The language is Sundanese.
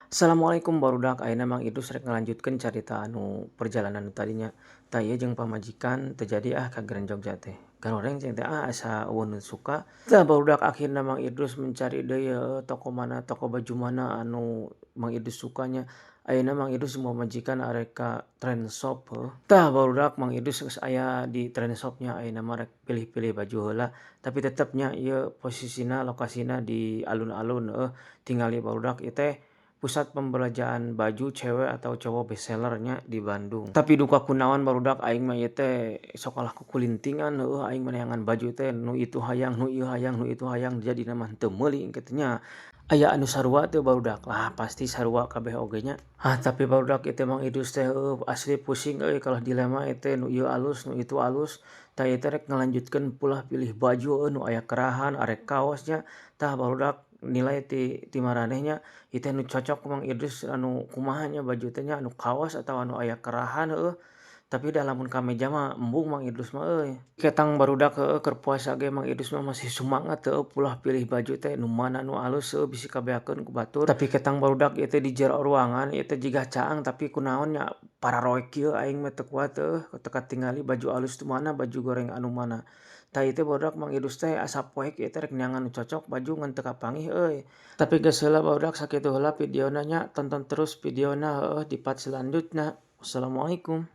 Assalamualaikum, barudak. Ayeuna Mang Idrus rek ngalanjutkeun carita anu perjalanan nu tadinya. Tah, ieu jeung pamajikan teu jadi ah ka Grand Jogja teh. Garoreng cing teh ah, asa euweuh nu suka. Tah, barudak, akhirna Mang Idrus mencari deui toko mana, toko baju mana anu Mang Idrus sukanya. Ayeuna Mang Idrus jeung pamajikan arek ka Trend Shop heuh. Tah, barudak, Mang Idrus geus aya di Trend Shop nya. Ayeuna mah rek pilih-pilih baju heula, tapi tetep nya ieu posisina, lokasina di alun-alun heuh. Tingali, barudak, ieu teh pusat pembelanjaan baju cewek atau cowok best seller nya di Bandung. Tapi duka kunaon, barudak, aing mah ieu teh sok kalah kukulintingan heueuh. Aing mah neangan baju teh nu itu hayang, nu ieu hayang, nu itu hayang, jadina mah teu meuli kitu nya. Aya anu sarua teu, barudak? Lah, pasti sarua kabeh oge nya. Ah, tapi barudak, ieu teh Mang Idrus teh heueuh asli pusing euy, kalah dilema ieu teh, nu ieu alus, nu itu alus. Tah, ieu teh rek ngalanjutkeun pulah pilih baju heueuh, nu aya kerahan, arek kaos nya. Tah, barudak, nilai ti maraneh nya, ieu teh nu cocok ku Mang Idrus anu kumaha nya baju teh nya, anu kaos atawa anu aya kerahan heueuh. Tapi da lamun kameja mah embung Mang Idrus mah euy. Ketang, barudak, heueuh, keur puasa ge Mang Idrus mah masih sumangat heueuh pulah pilih baju teh nu mana nu alus heueuh, bisi kabeakeun ku batur. Tapi ketang, barudak, ieu teh di jero ruangan ieu teh jiga caang, tapi kunaon nya pararoek kieu aing mah teu kuat heueuh, teu katingali baju alus tu mana, baju goreng anu mana. Tah, ieu teh, barudak, Mang Idrus teh asa poek ieu teh rek neangan nu cocok baju ngan teu kapanggih euy. Tapi geus heula, barudak, sakitu heula videona nya, tonton terus videona heueuh di part selanjutna. Wassalamualaikum.